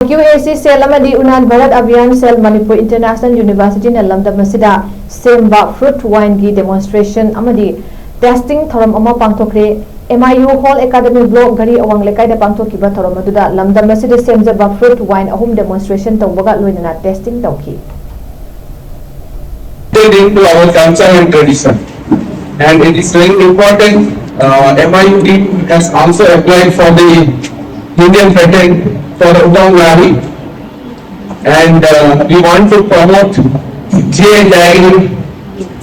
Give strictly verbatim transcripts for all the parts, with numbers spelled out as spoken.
Q ꯑꯦ C cell ꯑꯃꯗꯤ Unnat Bharat Abhiyan cell Manipur international ꯌꯨꯅꯤꯚꯔꯁꯤꯇꯤꯅ ꯂꯝꯗꯝ ꯑꯁꯤꯗ ꯁꯦꯝꯕ ꯐ꯭ꯔꯨꯠ ꯋꯥꯏꯟꯒꯤ ꯗꯦꯃꯣꯟꯁꯇ꯭ꯔꯦꯁꯟ ꯑꯃꯗꯤ ꯇꯦꯁꯇꯤꯡ ꯊꯧꯔꯝ ꯑꯃ ꯄꯥꯡꯊꯣꯛꯈ꯭ꯔꯦ꯫ M I U hall academy block ꯘꯔꯤ ꯑꯋꯥꯡ ꯂꯩꯀꯥꯏꯗ ꯄꯥꯡꯊꯣꯛꯈꯤꯕ ꯊꯧꯔꯝ ꯑꯗꯨꯗ ꯂꯝꯗꯝ ꯑꯁꯤꯗ ꯁꯦꯝꯖꯕ ꯐ꯭ꯔꯨꯠ ꯋꯥꯏꯟ ꯑꯍꯨꯝ ꯗꯦꯃꯣꯟꯁꯇ꯭ꯔꯦꯁꯟ ꯇꯧꯕꯒ ꯂꯣꯏꯅꯅ ꯇꯦꯁꯇꯤꯡ ꯇꯧꯈꯤ꯫ Into our culture and tradition. And it is very important. Uh, M I U team has also applied for the Indian patent for Udong Valley. And uh, we want to promote J I tagging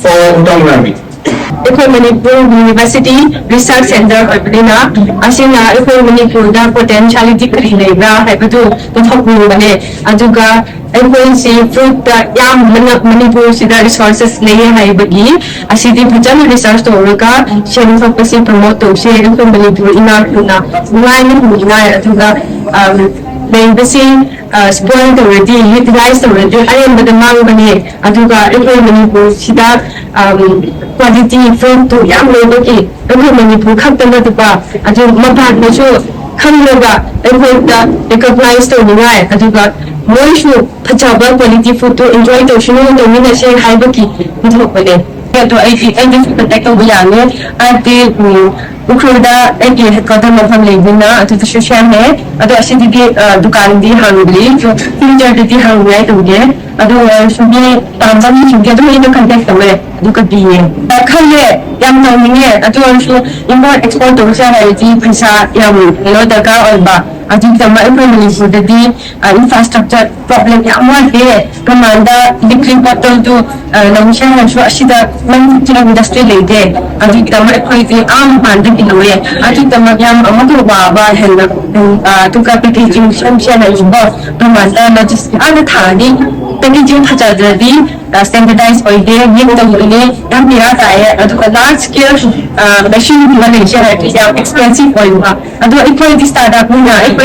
for Udong Valley. ꯑꯩꯈꯣꯏ Manipur university research centre ꯑꯣꯏꯕꯅꯤꯅ, ꯑꯁꯤꯅ ꯑꯩꯈꯣꯏ ꯃꯅꯤꯄꯨꯔꯗ ꯄꯣꯇꯦꯟꯁꯤꯌꯥꯂꯤꯇꯤ ꯀꯔꯤ ꯂꯩꯕ꯭ꯔꯥ ꯍꯥꯏꯕꯗꯨ ꯄꯨꯊꯣꯛꯅꯤꯡꯕꯅꯦ꯫ ꯑꯗꯨꯒ ꯑꯩꯈꯣꯏꯁꯤ ꯐ꯭ꯔꯨꯠꯇ ꯌꯥꯝꯕꯅ ꯃꯅꯤꯄꯨꯔꯁꯤꯗ ꯔꯤꯁꯣꯔꯁꯦꯁ ꯂꯩꯌꯦ ꯍꯥꯏꯕꯒꯤ, ꯑꯁꯤꯗꯤ ꯐꯖꯅ ꯔꯤꯁꯔꯆ ꯇꯧꯔꯒ ꯁꯦꯟꯊꯣꯛꯄꯁꯤ ꯄ꯭ꯔꯃꯣꯠ ꯇꯧꯁꯦ꯫ ꯑꯩꯈꯣꯏ ꯃꯅꯤꯄꯨꯔ ꯏꯅꯥꯛ ꯈꯨꯟꯅ ꯅꯨꯡꯉꯥꯏꯅ ꯍꯤꯡꯅꯤꯡꯉꯥꯏ, ꯑꯗꯨꯒ ꯑꯝ, ꯂꯩꯕꯁꯤ ꯁ꯭ꯄꯣꯏꯜ ꯇꯧꯔꯗꯤ, ꯌꯨꯇꯤꯂꯥꯏꯁ ꯇꯧꯔꯗꯤ ꯑꯔꯦꯝꯕꯗ ꯃꯥꯡꯕꯅꯦ꯫ ꯑꯗꯨꯒ ꯑꯩꯈꯣꯏ ꯃꯅꯤꯄꯨꯔꯁꯤꯗ ꯀ꯭ꯋꯥꯂꯤꯇꯤ ꯐ꯭ꯔꯨꯠꯇꯨ ꯌꯥꯝ ꯂꯩꯕꯒꯤ ꯑꯩꯈꯣꯏ ꯃꯅꯤꯄꯨꯔ ꯈꯛꯇ ꯅꯠꯇꯕ, ꯑꯗꯨ ꯃꯄꯥꯟꯗꯁꯨ ꯈꯪꯂꯒ ꯑꯩꯈꯣꯏꯗ ꯔꯤꯀꯣꯛꯅꯥꯏꯁ ꯇꯧꯅꯤꯡꯉꯥꯏ, ꯑꯗꯨꯒ ꯃꯣꯏꯁꯨ ꯐꯖꯕ ꯀ꯭ꯋꯥꯂꯤꯇꯤ ꯐ꯭ꯔꯨꯠꯇꯨ ꯏꯟꯖꯣꯏ ꯇꯧꯁꯅꯨ, ꯇꯧꯃꯤꯟꯅꯁꯦ ꯍꯥꯏꯕꯒꯤ ꯄꯨꯊꯣꯛꯄꯅꯦ꯫ ꯑꯗꯣ ꯑꯩꯗꯤ ꯑꯩꯗꯁꯨ ꯀꯟꯇꯦꯛ ꯇꯧꯕ ꯌꯥꯅꯤ꯫ ꯍꯥꯏꯕꯗꯤ ꯎꯝ, ꯎꯈ꯭ꯔꯨꯜꯗ ꯑꯩꯒꯤ ꯍꯦꯗꯀ꯭ꯋꯥꯇꯔ ꯃꯐꯝ ꯂꯩꯕꯅꯤꯅ ꯑꯗꯨꯗꯁꯨ ꯁꯦꯝꯃꯦ꯫ ꯑꯗꯣ ꯑꯁꯤꯗꯗꯤ ꯑ, ꯗꯨꯀꯥꯟꯗꯤ ꯍꯥꯡꯗ꯭ꯔꯤ, ꯑꯗꯣ ꯐ꯭ꯌꯨꯆꯔꯗꯗꯤ ꯍꯥꯡꯅꯤꯉꯥꯏ ꯇꯧꯒꯦ꯫ ꯑꯗꯨ ꯑꯣꯏꯔꯁꯨ ꯃꯤ ꯄꯥꯝꯕ ꯃꯤꯁꯤꯡꯗꯤ ꯑꯗꯨꯝ ꯑꯩꯅ ꯀꯟꯇꯦꯛ ꯇꯧꯋꯦ, ꯑꯗꯨꯒ ꯄꯤꯌꯦ꯫ ꯑ, ꯈꯜꯂꯦ, ꯌꯥꯝ ꯇꯧꯅꯤꯡꯉꯦ꯫ ꯑꯗꯨ ꯑꯣꯏꯔꯁꯨ ꯏꯝꯄꯣꯔꯠ ꯑꯦꯛꯁꯄꯣꯔꯠ ꯇꯧꯔꯁꯦ ꯍꯥꯏꯔꯗꯤ ꯄꯩꯁꯥ ꯌꯥꯝ, ꯀꯩꯅꯣ, ꯗꯔꯀꯥꯔ ꯑꯣꯏꯕ꯫ ꯑꯗꯨꯒꯤꯗꯃꯛ ꯑꯩꯈꯣꯏ ꯃꯅꯤꯄꯨꯔꯗꯗꯤ ꯏꯟꯐ꯭ꯔꯥꯁ꯭ꯇ꯭ꯔꯛꯆꯔ ꯄ꯭ꯔꯣꯕ꯭ꯂꯦꯝ ꯌꯥꯝ ꯋꯥꯠꯂꯦ꯫ ꯃꯃꯥꯡꯗ ꯂꯤꯛꯂꯤ ꯕꯣꯇꯜꯗꯨ ꯂꯧꯁꯦ ꯍꯥꯏꯔꯁꯨ ꯑꯁꯤꯗ ꯃꯦꯅꯨꯐꯦꯛꯆꯔꯤꯡ ꯏꯟꯗꯁꯇ꯭ꯔꯤ ꯂꯩꯇꯦ꯫ ꯑꯗꯨꯒꯤꯗꯃꯛ ꯑꯩꯈꯣꯏꯗꯤ ꯑꯥ ꯃꯄꯥꯟꯗꯒꯤ ꯂꯧꯋꯦ꯫ ꯑꯗꯨꯒꯤꯗꯃꯛ ꯌꯥꯝ ꯑꯃꯨꯛꯀ ꯋꯥꯕ ꯍꯦꯟꯅ, ꯑꯗꯨꯒ ꯄꯦꯀꯦꯖꯤꯡ ꯁꯦꯝꯁꯦ ꯍꯥꯏꯔꯁꯨꯀꯣ, ꯃꯃꯥꯡꯗ ꯂꯣꯖꯤꯁꯇꯤꯛ ꯑꯥꯗ ꯊꯥꯔꯗꯤ ꯄꯦꯀꯦꯖꯤꯡ ꯐꯖꯗ꯭ꯔꯗꯤ ꯁ꯭ꯇꯦꯟꯗꯔꯗꯥꯏꯁ ꯑꯣꯏꯗꯦ, ꯌꯦꯛ ꯇꯧꯕꯅꯦ, ꯌꯥꯝ ꯕꯦꯔꯥ ꯇꯥꯏꯌꯦ꯫ ꯑꯗꯨꯒ ꯂꯥꯔꯖ ꯁ꯭ꯀꯦꯜ ꯃꯦꯁꯤꯟꯒꯨꯝꯕ ꯂꯩꯁꯦ ꯍꯥꯏꯔꯗꯤ ꯌꯥꯝ ꯑꯦꯛꯁꯄꯦꯟꯁꯤꯚ ꯑꯣꯏꯕ꯫ ꯑꯗꯣ ꯑꯩꯈꯣꯏꯗꯤ ꯁ꯭ꯇꯥꯔꯠ ꯑꯞꯅꯤꯅ ꯑꯩꯈꯣꯏ